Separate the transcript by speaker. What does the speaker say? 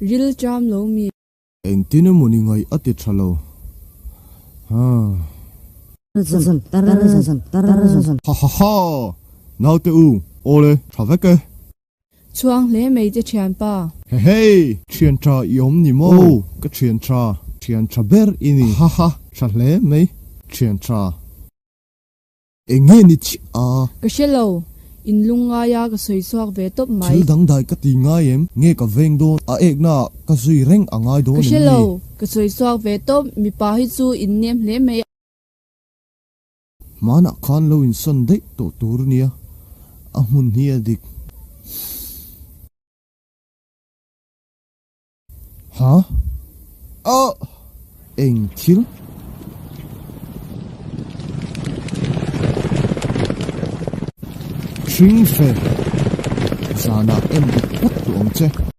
Speaker 1: Ril ṭam lo mi.
Speaker 2: Engtin emaw ni ngaih a ti ṭha lo. Haa. Ha ha ha! Naute u, awle, ṭha vek e.
Speaker 1: Chhuang hle mai che ṭhianpa.
Speaker 2: Hehei! Ṭhian ṭha i awm ni maw? Aw, ka ṭhian ṭha. Ṭhian ṭha ber i ni. Ha ha, ṭha hle mai, ṭhian ṭha. Eng nge ni chiah a?
Speaker 1: Ka hre lo, in lungngai a ka sawi chhuak ve tawp mai.
Speaker 2: Thil dangdai ka ti ngai em? Nge ka veng dawn? A ekna ah ka zui reng a ngai dawn
Speaker 1: Ka
Speaker 2: em
Speaker 1: hre
Speaker 2: ni?
Speaker 1: lo, ka sawi chhuak ve tawp, mipa hi chu in nem hle mai.
Speaker 2: Hmanah khan lo insawn daih tawh tur nia, a hmun hi a dik. Ha? Ah! Eng thil? Hring fe, zanah en dik phawt duh ang che.